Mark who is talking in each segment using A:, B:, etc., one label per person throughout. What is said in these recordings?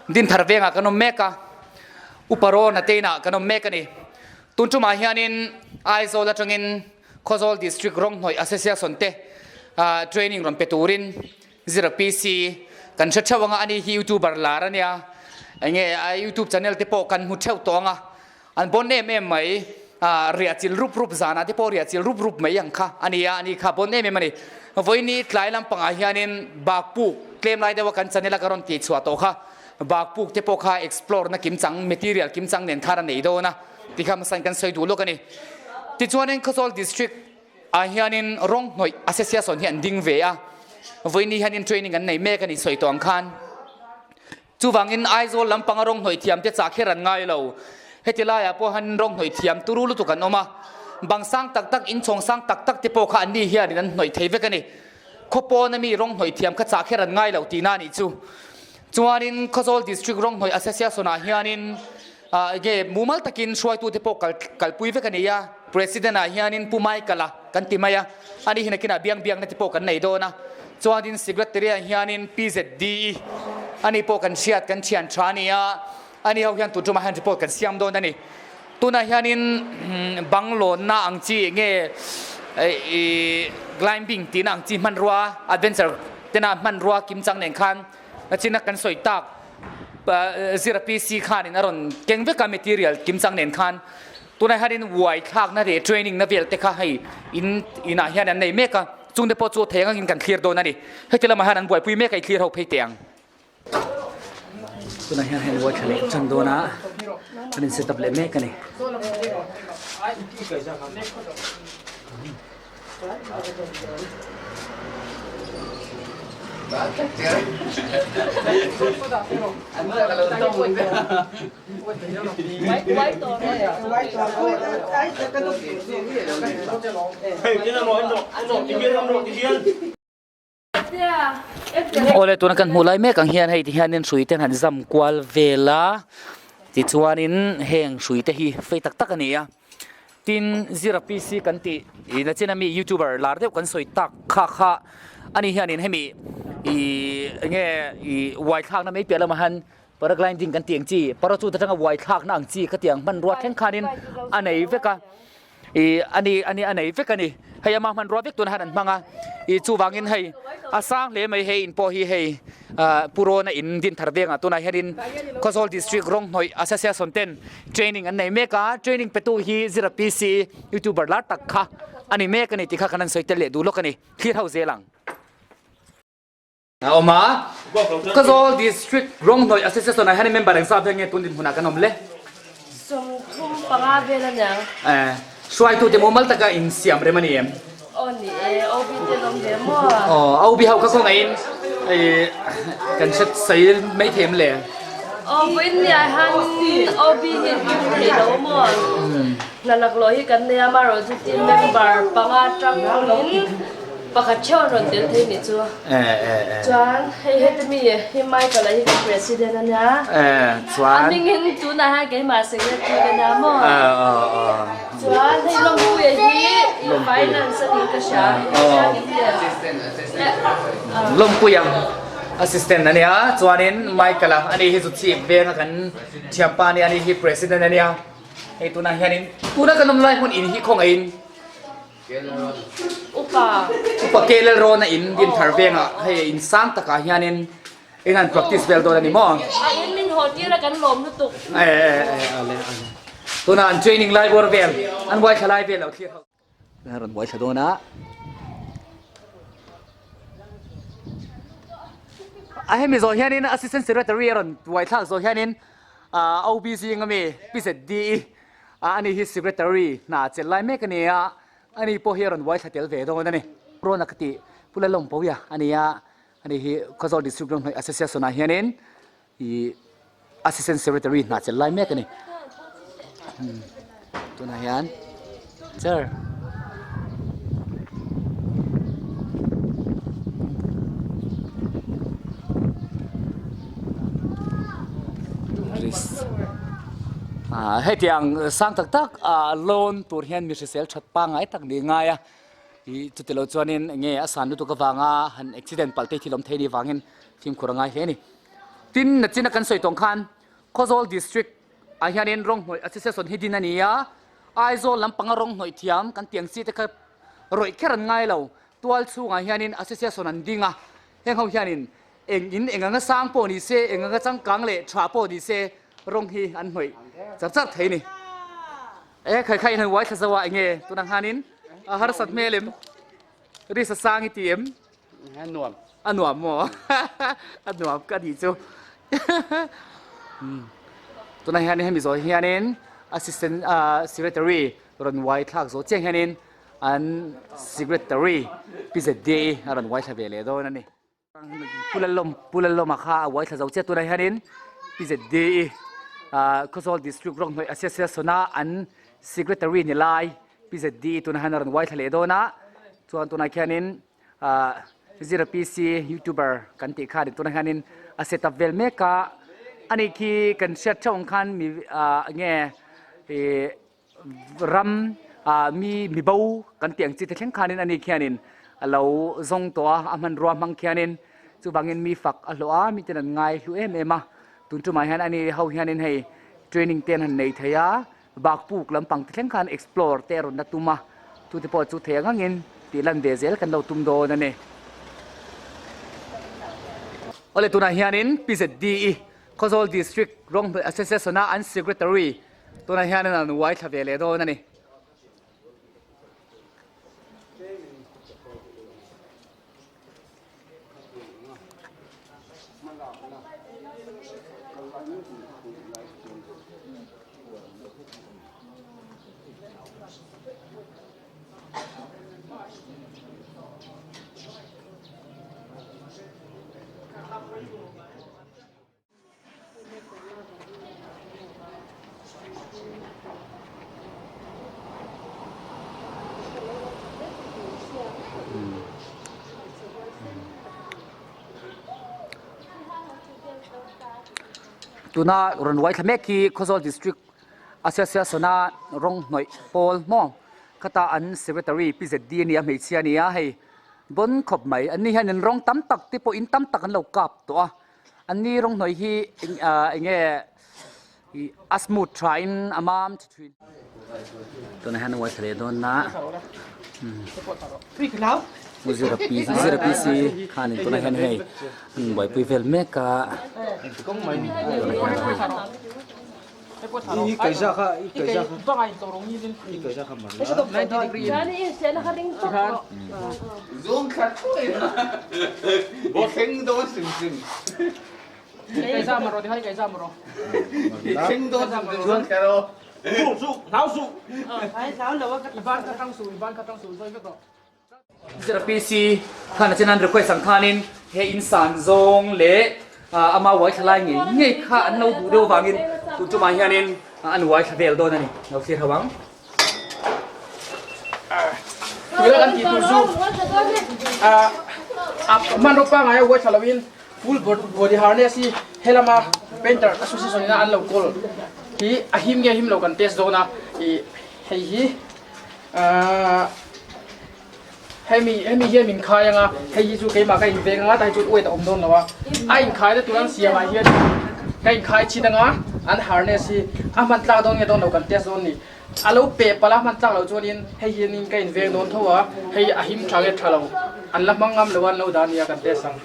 A: Dinthar vengah kan awm mek a, Upa Rawna te inah kan awm mek a ni. Tun tumah hianin Aizawl atangin Khawzawl District Rawnghnawi Association te training rawn pe turin Zira PC kan hre theuh anga ani hi youtuber lar a nia, enge a youtube channel te pawh kan hmu theuh tawh anga an bon em em mai, riah chil rup rup zanah te pawh riah chil rup rup mai ang kha a ni a, ani kha bon em em a ni. Vawiini tlai lampangah hianin bakpuk tlem lai deuha kan channel a ka rawn tih chhuah tawh kha bakpuk te pawh kha explore na kimchang material kimchang nen khan a nei dawn a tikha hmasain kan sawi duh lawk a ni. Tichuanin Khawzawl District ah hianin rawng hnawih association hi an ding ve a, vawiini hianin training an nei mek a ni sawi tawh ang khan. Chuvangin Aizawl lampanga rawng hnawih thiam te chah kher an ngai lo. Heti laiah pawh hian rawng hnawih thiam turu lutuk an awm a, bang sang tak tak, inchhawng sang tak tak te pawh kha anni hianin an hnawih thei vek a ni. Khawpawna mi rawng hnawih thiam kha chah kher an ngai lo tihna a nih chu. Chuanin Khawzawl District rawng hnawih Association-ah hianin nge mumal takin hruaitute pawh kal kalpui vek a ni a, President-ah hianin Pu Michael-a kan ti mai a, ani hi nakinah biang biakna te pawh kan nei dawn a. Chuanin Secretary-ah hianin PZD-i ani pawh kan hriat kan thian tha a ni a, ani ho hian tun tumah hian report kan siam dawn a ni. Tunah hianin banglawnna ang chi nge ih climbing tihna ang chi hmanrua adventure tena hmanrua kimchang nen khan nachina kan sawi tak zira PC khanin a rawn keng vek a material kimchang nen khan tunah hianin uai thlakna leh training na vel te kha hei in inah hian an nei mek a chungte pawh chu thei angin kan thlir dawn a ni heti lamah hian an buaipui mek a i thlir ho phei teh ang.
B: Tunah hian heng uai thla leh chan dawn a an in set up leh mek a ni.
A: Awle tuna kan hmuh lai mek ang hian hei ti hianin hrui te an han zam kual vel a tichuanin heng hrui te hi fei tak tak a ni a tin zira PC kan tih ih nachin ami youtuber lar deuh kan sawi tak kha kha ani hianin hemi ih enge ih uai thlakna mai piah lamah hian paragliding kan tih ang chi parachute atanga uai thlakna ang chi khatiang hmanrua thleng khanin a nei vek a. Ih ani ani a nei vek a ni hei ama hmanrua vek tuna han an hmang a ih chuvangin hei a sang hle mai hei in pawh hi hei ah Purona in Dinthar vengah tunah hianin Khawzawl District Rawnghnawi Association ten training an nei mek a training petu hi Zira PC youtuber lar tak kha a ni mek a ni tih kha kan han sawi tel leh duh lawk a ni thlir ho zel ang. A awm a, Khawzawl District Rawnghnawi Association ah hian member engzat vel nge tun dinhmunah kan awm le?
C: 35 vel a niang.
A: Eh, hruaitute mumal taka insiam rem a ni em?
C: Aw ni e, OB te an awm ve maw?
A: Aw, OB ho kha kawngaihin kan hre sawi mai thei em le?
C: Aw, vawiin ni ah hian OB hi an kim thei lo maw? Hna laklawh hi kan nei a, amaherawhchu team member panga tangin Pakhat theuh an rawn tel thei nih chu. Chuan hei heti mi hi Michael a hi kan president a nia.
A: Chuan.
C: A hmingin tunah hian keimah secretary ka nia maw. Chuan hei Lawmpuia hi finance a nih ka hria.
A: Lawmpuia assistant a nia. Chuanin Michael a ani hi chu chhip venga kan thianpa a nia ani hi president a nia. Hei tunah hianin tuna kan awm lai hmun in hi khawngaihin.
C: Upa.
A: Upa KLL rawn a in din thar vengah hei in sang takah hianin in han practice vel dawn a ni maw?
C: A in min haw tir a kan lawm lutuk.
A: E e e ale ale. Tuna an training lai bawr vel an buai thla lai vel lo thlir ho.
B: A rawn buai thla dawn a.
A: A hemi zawh hianin assistant secretary a rawn buai thlak zawh hianin OB zing ami PZD A ani hi secretary hna chelh lai mek a ni a, ani pawh hi a rawn uai thla tel ve dawn a ni. Rona ka tih Pu Lalawmpawia a ni a, ani hi Khawzawl District Ramhnuai Association ah hianin ih Assistant Secretary hna chelh lai mek a ni. Tunah hian chair. Hetiang sang tak tak ah loan tur hian mi hrisel that pangngai tak ni ngai a ih chuti lo chuanin eng nge a san lutuk avanga han accident palh te hi thil awm thei a nih vangin fimkhur a ngai hle a ni. Tin, nachina kan sawi tawng khan Khawzawl District ah hianin rawng hnawih association hi din a ni a, Aizawl lampanga rawng hnawih thiam kan tiang chi te kha rawih kher an ngai lo. Tual chhungah hianin association an ding a, heng ho hianin eng in eng anga sang pawh ni se, eng anga changkang leh tha pawh ni se rawng hi an hnawih char char thei a ni. E khai khai in han uai thla zo a enge tunah khanin a harsat hmel em? Risa sang i ti em?
D: A nuam.
A: A nuam maw? A nuam ka tih chu. Tunah hian hemi zawh hianin assistant secretary rawn uai thlak zawh chiang hianin an secretary Pi ZDA a rawn uai thla ve leh dawn a ni. Pu Lalawm Pu Lalawma kha a uai thla zo chiah tunah hianin Pi ZDA Khawzawl District Rawnghnawih Association a an secretary ni lai Pi ZDA tunah hian a rawn uai thla leh dawn a chuan tunah khianin Zira PC youtuber kan tih kha tunah hianin a set up vel mek a ani khi kan hriat theuh ang khan mi nge ih ram ah mi mi bo kan tih ang chi te thleng khanin ani khianin a lo zawng tawh a a hmanrua hmang khianin chuvangin mi fak a hlawh a miten an ngai hlu em em a tun tumah hian ani ho hianin hei training te an han nei thei a. Bakpuk lampang te thleng khan explore te a rawn la tum a, chu te pawh chu thei ang angin tih lan ve zel kan lo tum dawn a ni. Awle tunah hianin PZDE Khawzawl District Rawnghnuai Association-a an Secretary tunah hianin an uai thla ve leh dawn a ni. Tuna rawn uai thla mek hi Khawzawl District Association a rawng hnawih pawl maw khata an Secretary Pi ZD a ni a hmeichhia a ni a hei bawn khawp mai an ni hian in rawng tam tak te pawh in tam tak an lo kap tawh a. An ni rawng hnuai hi eng nge a smooth tha in a mam tha thin. Tunah hian uai thla leh dawn na zira pi zira PC khanin tunah hian hei an buaipui vel mek a tunah hian hei. Zira PC khan a chen an request ang khanin he in san zawng leh ama uai thla lai ngei ngei kha an lo duh deuh avangin tun tumah hianin an uai thla vel dawn a ni lo thlir ho ang.
E: Tuna kan tih tur chu a hmanraw pangngai a uai thla loin full body harness hi helama painter association ina an lo kawl hi a him nge him lo kan test dawn a ih hei hi. Hemi hemi hian min khai anga hei hi chu keimah ka inveng anga tah hi chuan weight a awm dawn lo a a inkhai na tur an siam ah hian ka inkhai chin anga an harness hi a hman tlak dawn nge dawn lo kan test dawn a ni a lo peh palh a hman tlak loh chuanin hei hianin ka inveng dawn tho a hei a him tha nge tha lo an la hmang ngam lo a an lo dah ania kan test ang.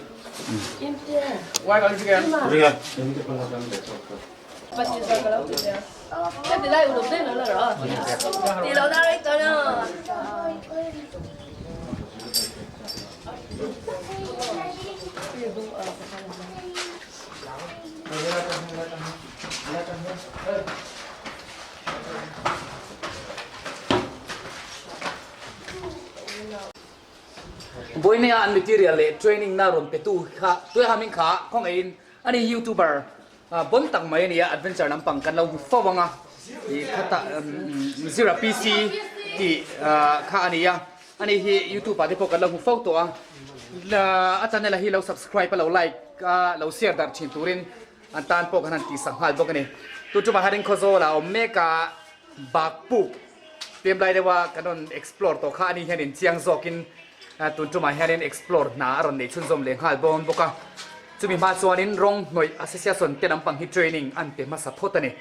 A: Vawinia an material leh training na rawn petu kha tuihamin kha khawngaihin ani youtuber Bon tak mai a ni a, adventure lampang kan lo hmu fo ang a, ih khatah Zira PC tih kha a ni a, ani hi youtube ah te pawh kan lo hmu fo tawh a, a channel ah hi lo subscribe a lo like a lo share darh thin turin an tan pawh kan han tihsak nghal bawk a ni. Tu tumah hianin Khawzawl ah a awm mek a, Bakpuk pem lai deuha kan rawn explore tawh kha ani hianin chiang zawkin tun tumah hianin explore hna a rawn neih chhunzawm leh nghal bawn bawk a. Chumi hma chuanin rawng hnawih Association te lampang hi training an pe hmasa phawt a ni.